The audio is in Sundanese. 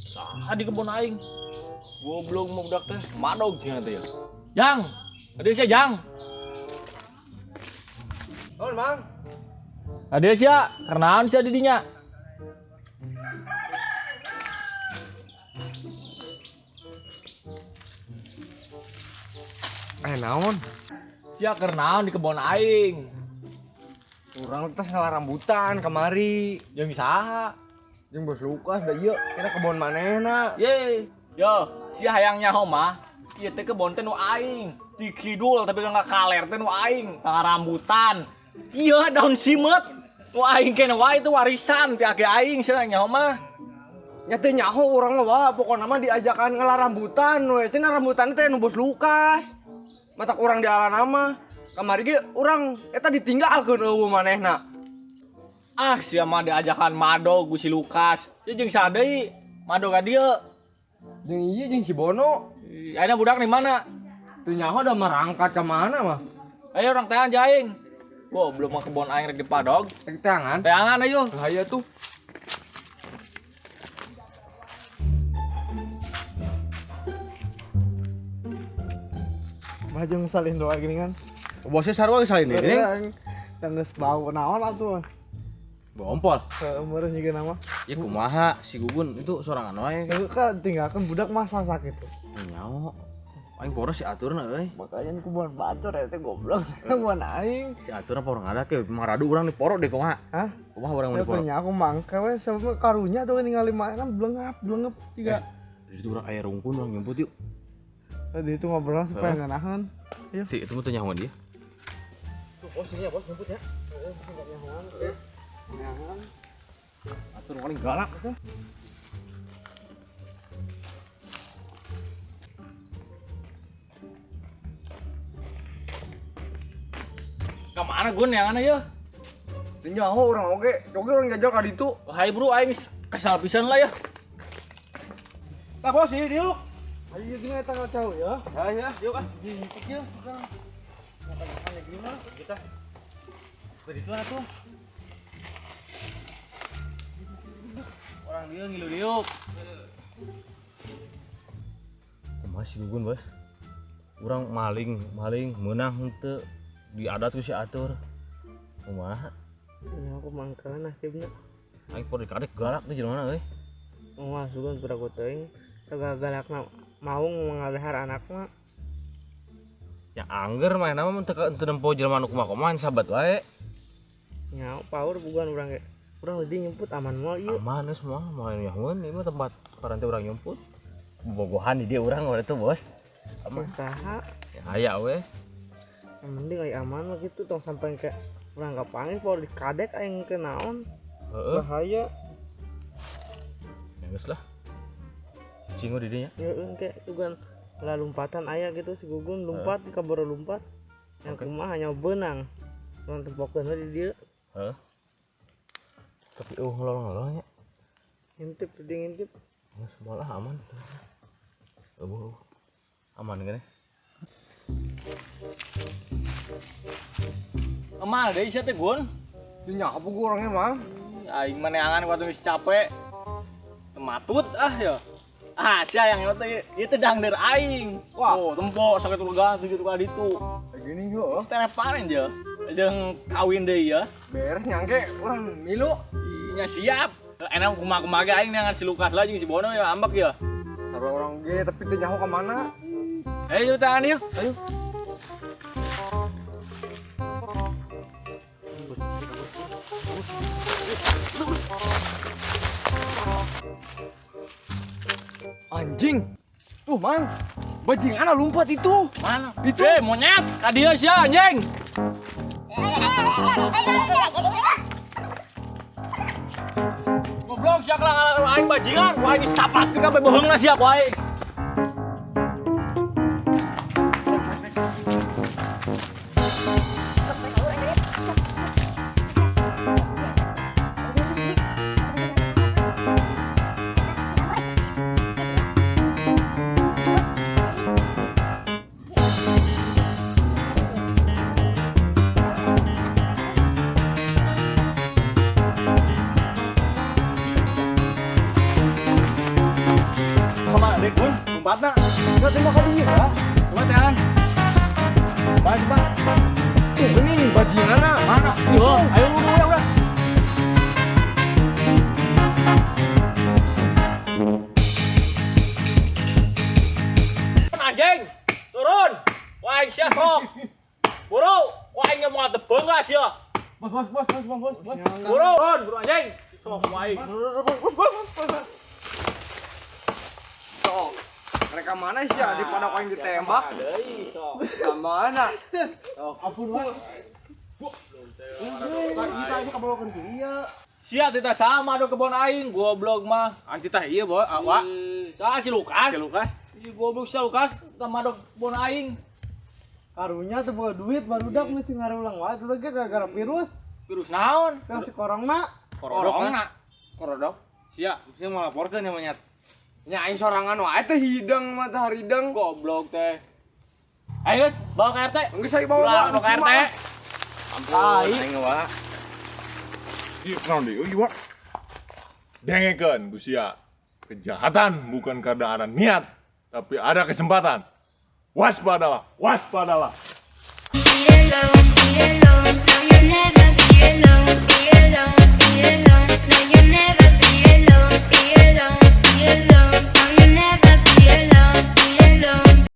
Saha di kebun aing? Goblok mau budak teh, madog cenah teh ya. Jang, ada sia Jang. Naon, Mang? Ada sia, karena sia di dinya. Eh, naon? Sia karena di kebun aing. Urang teh salah rambutan kamari. Jeung saha? Jeung Bos Lukas da ieu kena kebon manehna. Ye, yo, sia hayang nyaho mah. Ieu teh kebon teh nu aing. Di kidul tapi nggak kaler teh nu aing, tangga rambutan. Iya, daun simet. Nu aing kene wae itu warisan ti aki aing sia nyaho mah. Nya teu nyaho urang mah wah, pokona mah diajakan ngela rambutan we. Cenah rambutan teh nu Bos Lukas. Matak urang di alana mah. Kamari ge urang eta ditinggalkeun eueuh manehna. Ah, sia mah diajakan madog ku si Lukas. Sia jeung saha deui? Madog ka dieu. Jeung ieu jeung si Bono. Ih, ayeuna budak di mana? Teu nyaho da merangkat ka mana mah. Ayo urang teangan jeung aing. Goblok mah kebon aing rek dipadog. Rek teangan? Teangan ayo. Bahaya tuh. Mah jeung salin doa gini kan. Bosnya sarua ge salin deui, Ding. Geus bau naon atuh. Bompol. Heueuh meureun juga nama. Ya kumaha si Gugun itu sorangan wae. Heueuh ka tinggalkeun budak mah sasak gitu. Nyaho. Aing poros si aturna euy. Makanya ku buan bacor eta goblok. Buan aing. Si aturna poro ngadak ke maradu urang diporo deh kumaha. Hah? Kumaha urang mun Ya diporo? tanya aku mangke we sabab karunya tuh ningali mana blengap blengep tiga. Di situ urang aya rungkun urang nyumput yuk. Tadi itu ngobrol supaya ngeunaheun. Ayo. Si itu mah teu nyaho dia. Tuh bos ini ya bos nyumput ya. Heeh, enggak nyahoan. Nyahoan. Atur paling galak tuh. Ka mana Gun yang mana ya? Teu nyaho urang oge, oge urang jajal ka ditu. Hai bro, aing kesal pisan lah ya. Tah bos ieu diuk. Ayo gini eta ngacau ya. Ya ya, diuk ah. Diuk ya sekarang. Makan-makan ya gini mah kita. Beri itu atuh. Orang dia ngilu diuk. Kumaha si Gugun, Bos? Urang maling, maling meunang henteu diadat ku si atur. Kumaha? Ya aku mangkana nasibna. Aing poro dikadek galak teh jelema euy. Wah, sugan pura ku teuing. Sagagalakna maung ngalehar anak mah. Ya angger mah nama mun teu nempo jelema nu kumaha-kumaha sahabat wae. Nya power bukan urang ge. Urang leutik nyumput aman moal ieu. Aman geus moal, moal nyahoeun ieu mah tempat paranti urang nyumput. Bobogohan di dieu urang waktu itu, Bos. Aman. Saha? Ya aya we. Yang penting aya aman mah gitu tong sampai ke urang kapanggih power dikadek aing ke naon. Heeh. Bahaya. Ya geus lah. Cingu di dinya. Heeh ke sugan lalumpatan aya gitu si Gugun lompat ka boro lompat. Yang kumaha nya beunang. Urang tempokeun we di dieu. Heeh. Tapi eueuh ngelolong-ngelolong nya. Ngintip di ngintip. Geus moal ah, aman. Eueuh. Aman gini. Aman deui sia teh Gun. Teu nyaho ku urangnya mah. Aing mah neangan waktu geus capek. Matut ah ya. Ah, sia yang ieu teh ieu teh dangder aing. Wah. Oh, tempo sakit legang tujuh tukang ditu. Kayak gini heueuh. Panen je. Jeung kawin deui ya. Beres nyangke urang milu. Nya siap. Enak kumaha-kumaha ge aing neangan si Lukas lah jeung si Bono ya ambek ya. Sarua urang ge tapi teu nyaho ka mana. Ayo tangan yuk. Ayo. Anjing. Tuh, Mang. Bajingan lompat itu. Mana? Itu. Monyet, ka dieu sia anjing. Goblok sia kelang aing bajingan, ku aing disapatkeun kabeh beuheungna sia ku aing. Dia Gun, lompatna. Enggak tembak ka dieu. Coba teangan. Coba, coba. Tuh geuning bajinganna. Mana? Yo, ayo udah, udah, udah. Anjing, turun. Wah, aing sia sok. Buru, wah aing mau tebeng lah sia. Bos bos bos bos bos bos. Buru, turun, buru anjing. Sok wah aing. Sok. Mereka mana sih ya daripada kau yang ditembak? Deui sok. Ka mana? Ampun, Wak. Kita ini kabawakeun ku ieu. Sia tidak sama do kebon aing, goblok mah. Anjing tah ieu boy, awak. Saha si Lukas? Si Lukas. Ih, goblok si Lukas sama do kebon aing. Karunya tuh boga duit barudak mesti ngarulang wae dulu ge gara-gara virus. Virus naon? Terus si corona. Corona. Korodok. Sia, mesti mau laporkeun ya monyet. Nya aing sorangan wae teh hidang mata haridang. Goblok teh. Ayo guys, bawa ke RT. Geus aing bawa Ulah, bawa ke RT. Ampun, aing wa. Ieu naon deui euy, Wak? Dengekeun ku sia. Kejahatan bukan karena ada niat, tapi ada kesempatan. Waspadalah, waspadalah. Be alone, be alone. No, you'll never be alone, be alone, be alone. No, you'll never.